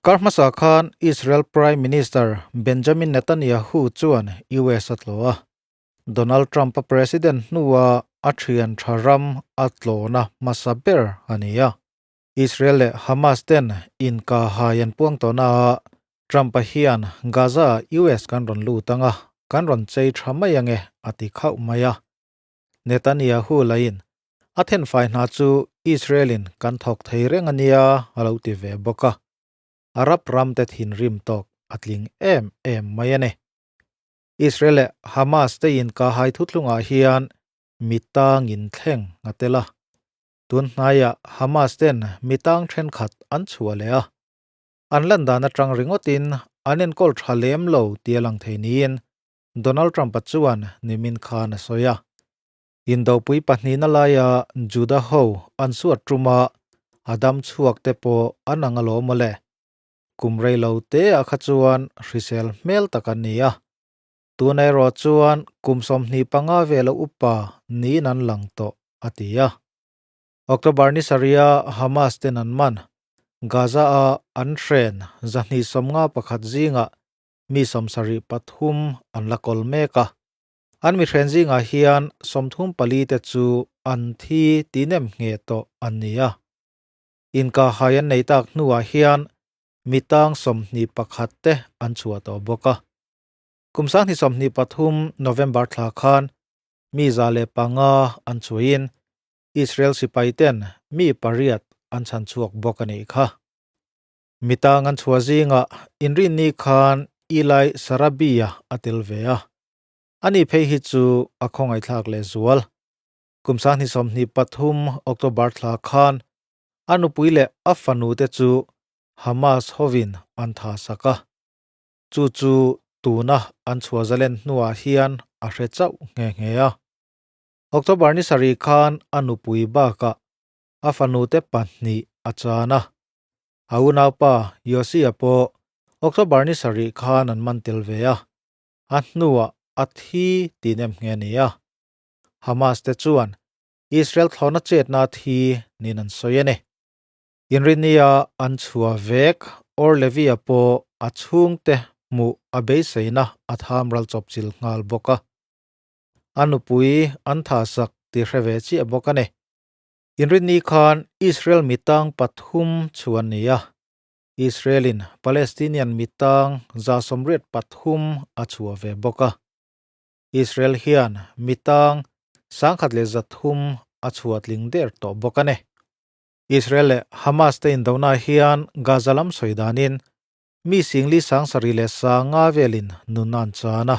Kar hmasa khan Israel Prime Minister Benjamin Netanyahu chuan US a tlawh a, Donald Trump-a president hnua a thian tha ram a tlawhna hmasa ber a ni a. Israel leh Hamas ten inkahhai an puang tawhna ah Trump-a hian Gaza-ah US kan rawn lut ang a, kan rawn chei tha mai ang e a ti khauh mai a. Netanyahu lahin a thenfai hna chu Israel-in kan thawk thei reng a nia a lo ti ve bawk a. Arab ram te thinrim tawk a tling em em mai a ni. Israel leh Hamas te inkahhai thuthlungah hian mi tangin thleng a tel a. Tun hnaiah Hamas ten mi tang thenkhat an chhuah leh a. An lan dan atang ringawtin an enkawl tha lem lo tia lang thei niin Donald Trump-a chuan nimin khan a sawi a. Indopui pahnihna laia Juda ho an suat tuma a dam chhuak te pawh an ang alawm mawle. Kum rei lo te ah kha chuan hrisel hmel tak an ni a. Tuna erawh chuan kum 25 vela upa niin an lang tawh, a ti a. October ni sarih-a Hamas ten an man, Gaza-a an hren 251 zingah mi 73 an la kawl mek a. An mihren zingah hian 34 te chu an thi ti nem ngheh tawh an ni a. Inkahhai an nei tak hnuah hian mi tang 21 te an chhuah tawh bawk a. Kum 2023 November thla khan mi 105 an chhuahin Israel sipai ten mi pariat an chhan chhuak bawk a nih kha. Mi tang an chhuah zingah inrinni khan Eli Sarabi-a a tel ve a. Ani phei hi chu a khawngaihthlak leh zual. Kum 2023 October thla khan a nupui leh a fanu te chu Hamas hovin an tha sak a. Chu chu tuna an chhuah zalen hnuah hian a hre chauh nghe nghe a. October ni sarih khan a nupui bakah a fanu te pahnih a chan a. A unaupa Yosia pawh October ni sarih khan an man tel ve a. A hnuah a thi tih nem nghe a ni a. Hamas te chuan Israel thlawhna chetna thi niin an sawi a ni. Inrinnia an chhuah vek Or Levy-a pawh a chhungte hmuh a beiseina a tham ral chawp chil nghal bawk a. A nupui an tha sak tih hre ve chiah bawk a ni. Inrinni khan Israel mitang pathum chhuah an ni a. Israel-in Palestinian mitang 83 a chhuah ve bawk a. Israel hian mitang 1,100 a chhuah tling der tawh bawk a ni. Israel leh Hamas te indona hian Gaza lam sawi danin mi singli 7,000 leh 5,000 velin nun an chan a.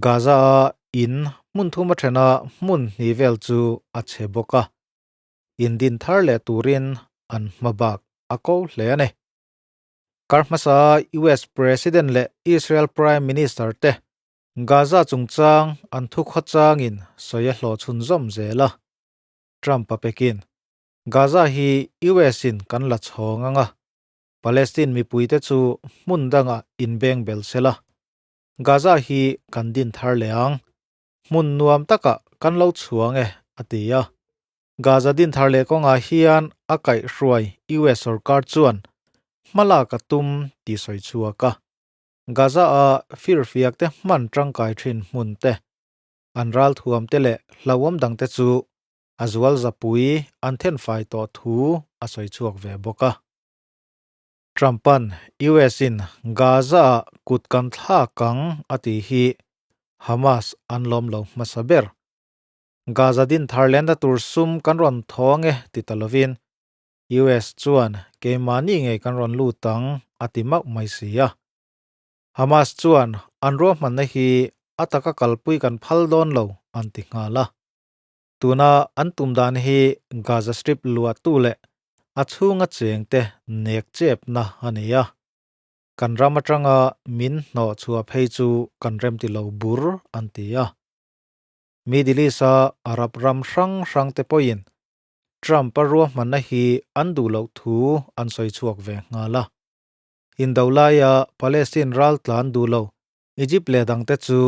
Gaza-a in hmun thum a thena hmun hnih vel chu a chhe bawk a. In din thar leh turin an hma bak a ko hle a ni. Kar hmasa US President leh Israel Prime Minister te Gaza chungchang an thu khawchangin sawi a hlawh chhunzawm zel a. Trump a pekin, Gaza hi US in kan la chhawng ang a, Palestine mipuite chu hmun dangah inbeng bel sela, Gaza hi kan din thar leh ang. Hmun nuam takah kan lo chhuang e, a ti a. Gaza din thar leh kawngah hian a kaihhruai US sorkar chuan hmalak a tum tih sawi chhuak a. Gaza-a firfiak te hman tangkai thin hmun te, an ralthuam te leh hlauhawm dang te chu a zual zapui an thenfai tawh thu a sawi chhuak ve bawk a. Trump-a'n US-in Gaza-ah kut kan thlak ang a tih hi Hamas an lawm lo hmasa ber. Gaza din thar lenna tur sum kan rawn thawng e ti ta lovin US chuan keimahni ngei kan rawn lut ang a ti mauh mai si a. Hamas chuan an ruahmanna hi a taka kalpui kan phal dawn lo an ti nghal a. Tuna an tum dan hi Gaza Strip luahtu leh a chhunga chengte nek chepna a ni a. Kan ram atanga min hnawh chhuah phei chu kan remti lo bur an ti a. Middle East-a Arab ram hrang hrangte pawhin Trump-a ruahmanna hi an duh loh thu an sawi chhuak ve nghal a. Indo laia Palestine ral tlan duh lo Egypt leh dangte chu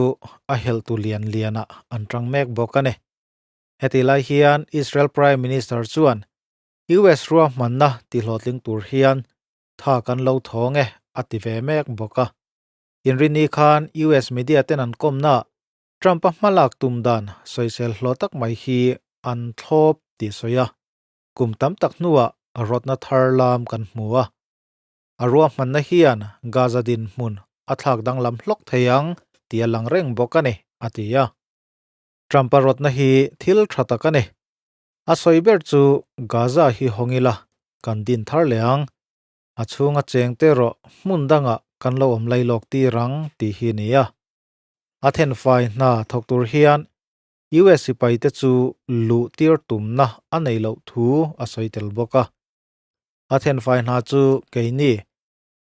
a helhtu lian lianah an tang mek bawk a ni. Heti lai hian Israel Prime Minister chuan US ruahmanna tihlawhtling tur hian. Tha kan lo thawng e, a ti ve mek bawk a. Inrinni khan US media ten an kawmnaah Trump-a hmalak tum dan sawisel hlawh tak mai hi an thlawp tih sawi a. Kum tam tak hnuah rawtna thar lam kan hmu a. A ruahmanna hian Gaza dinhmun a thlak danglam hlawk thei ang tih a lang reng bawk a ni, a ti a. Trump-a rawtna hi thil tha tak a ni. A sawi ber chu Gaza hi hawng ila kan din thar leh ang, a chhunga cheng te erawh hmun dangah kan lo awm lailawk tir ang tih hi a ni a. A thenfai hna thawk tur hian US sipai te chu luh tir tumna a nei loh thu a sawi tel bawk a. A thenfai hna chu keini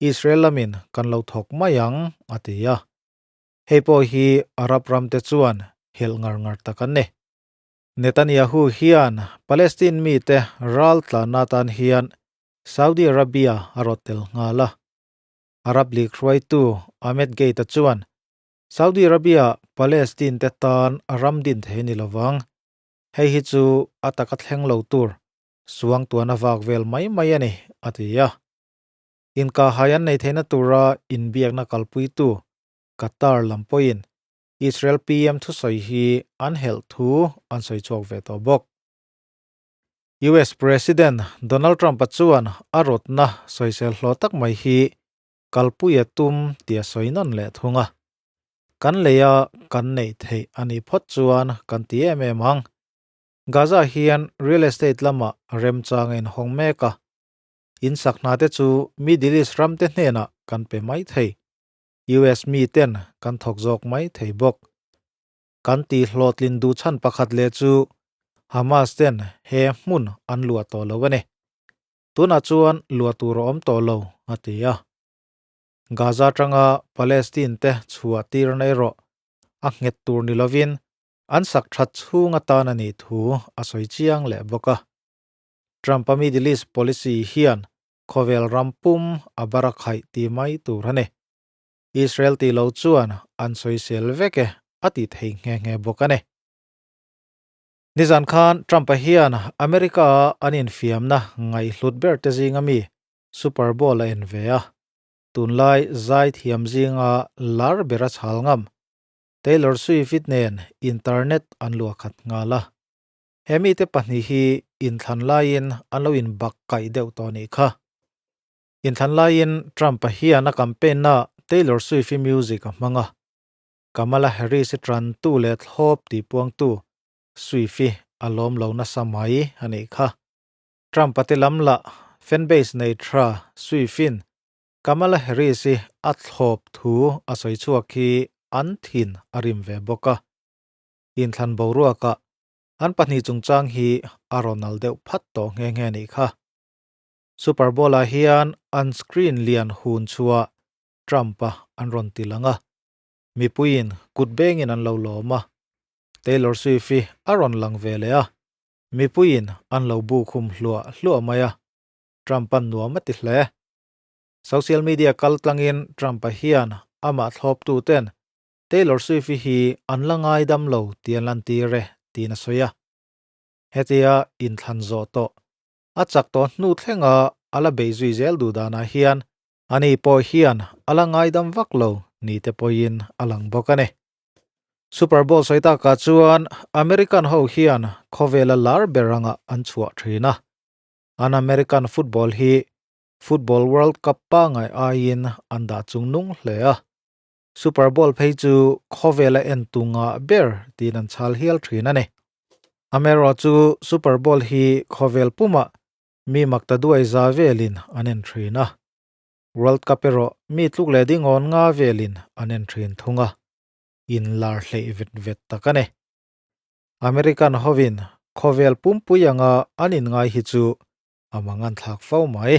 Israel lamin kan lo thawk mai ang, a ti a. Hei pawh hi Arab ram te chuan helh ngar ngar tak an ni. Netanyahu hian Palestine mite ral tlanna atan hian Saudi Arabia a rawt tel nghal a. Arab League hruaitu Ahmed Gheita chuan Saudi Arabia Palestine te tan ram din thei a ni lovang. Hei hi chu a taka thleng lo tur suangtuahna vak vel mai mai a ni, a ti a. Inkahhai an nei theihna tura inbiakna kalpuitu Qatar lam pawhin Israel PM thusawi hi an helh thu an sawi chhuak ve tawh bawk. US President Donald Trump-a chuan a rawtna sawisel hlawh tak mai hi kalpui a tum tih a sawi nawn leh thung a. Kan lei a kan neih theih a nih phawt chuan kan ti em em ang. Gaza hian real estate lamah remchang a inhawng mek a, in sak hna te chu Middle East ram te hnenah kan pe mai thei. US mi ten kan thawk zawk mai thei bawk. Kan ti hlawhtlin duh chhan pakhat leh chu Hamas ten he hmun an luah tawh lo a ni. Tunah chuan luah tur a awm tawh lo, a ti a. Gaza atanga Palestine te chhuah tirna erawh a nghet tur ni lovin an sak that chhung atan a nih thu a sawi chiang leh bawk a. Trump-a Middle East policy hian Khawvel ram pum a bar a khaih ti mai tur a ni. Israel tih lo chuan an sawisel vek e a ti thei nghe nghe bawk a ni. Nizan khan Trump-a hian America-a an infiamna ngaihhlut ber te zinga mi Super Bowl a en ve a, tunlai zai thiam zinga lar ber a chhal ngam Taylor Swift nen internet an luah khat nghal a. He mite pahnih hi inthlan laiin an lo inbak kaih deuh tawh nih kha. Inthlan laiin Trump-a hian a campaign-na Taylor Swift-i music a hmang a. Kamala Harris-i tantu leh thlawp tih puangtu Swift-i a lawm lo nasa mai a nih kha. Trump-a te lam lah fanbase nei tha Swift-in Kamala Harris-i a thlawp thu a sawi chhuak hi an thin a rim ve bawk a. Inthlan boruakah An pahnih chungchang hi a rawn al deuh phat tawh nghe nghe nih kha. Super Bowl-ah hian an screen lian hun chhuah Trump-a an rawn ti lang a. Mipuiin kut bengin an lo lawm a. Taylor Swift-i a rawn lang ve leh a. Mipuiin an lo bu khum hluah hluah mai a. Trump-a'n nuam a ti hle. Social media kal tlangin Trump-a hian amah thlawptuten Taylor Swift hi an la ngaidam lo tih an lantir e, tiin a sawi a. Hetia inthlan zawh tawh, a chak tawh hnu thlenga a la bei zui zel duh danah hian ani pawh hian a la ngaidam vak lo ni te pawhin a lang bawk a ni. Super Bowl sawi takah chuan American ho hian khawvela lar ber anga an chhuah thin a. An American football hi Football World Cup pangai aiin an dah chung nung hle a. Super Bowl phei chu khawvela en tu ngah ber tiin an chhal hial thin a ni. Amaherawh chu Super Bowl hi khawvel pumah mi makta duai za velin an en thin a. World Cup erawh mi tluk leh dingawn nga velin an en thin thung a, inlar hleih vet vet tak a ni. American hovin khawvel pumpui anga an inngai hi chu a mangan thlak fo mai.